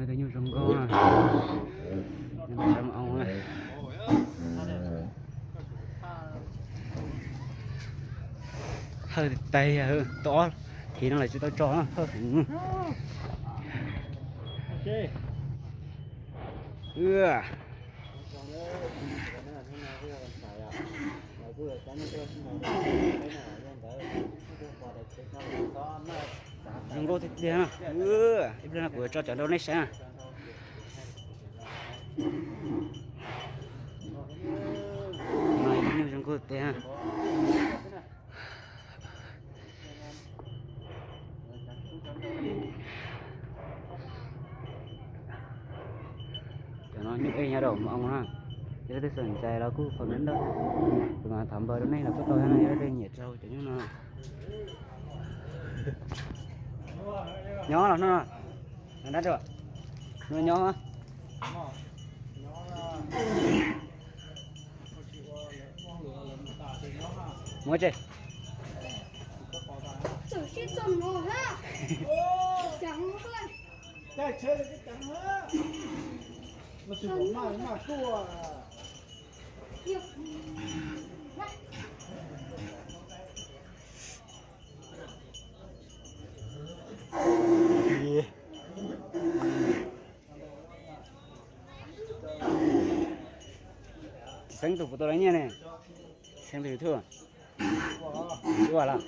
Tus nyuj zoo nkauj. Hawj tais, tau ob hlis no lawm tsis tau tso, hawj heev. Zoo nkauj tiag tiag na. Ib pliag no kuv tso cov rau nej saib na. Nyuj zoo nkauj tiag. Cov no nyuj ej nyob rau mos oo na. Yog leej twg xav ntxais los kuj comment ntawm, kuv mam thov npawb rau nej los kuj tau thiab no, yog leej twg nyiam txog cov nyuj no. Nyob los no, dab rau, no nyob. Muab tse. Tsis xeeb tus puas tau lawv nyiaj ne? Xeeb tus YouTube. Ua los.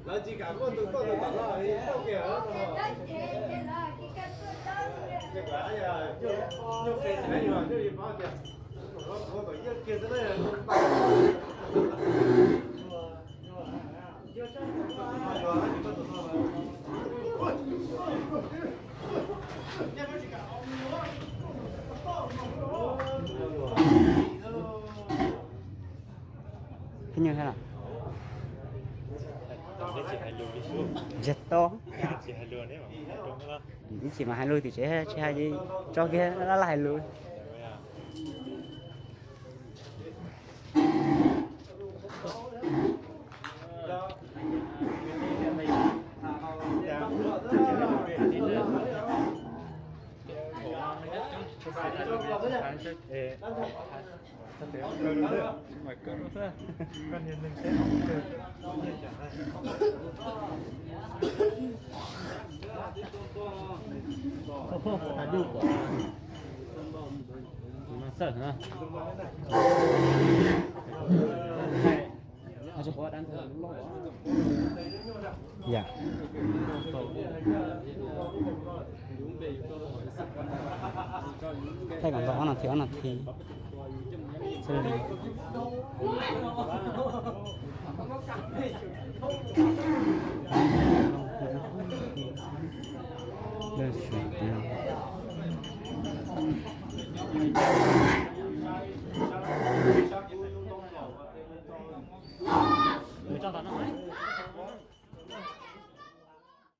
Lawv tsis kam muaj tus koj tus tom no, tau kiag. Ces kuv nyuj qe tsis laib yus, nyuj yus paub tias kuv kom yeej kiag xwb na. Pheej nyuaj thiab los? Ntsia to. Ib chim mas hais lus tim tsev tsis hais, tso kiag laj laj hais lus. Thaij kom tau ob no thiab, ob no thiab.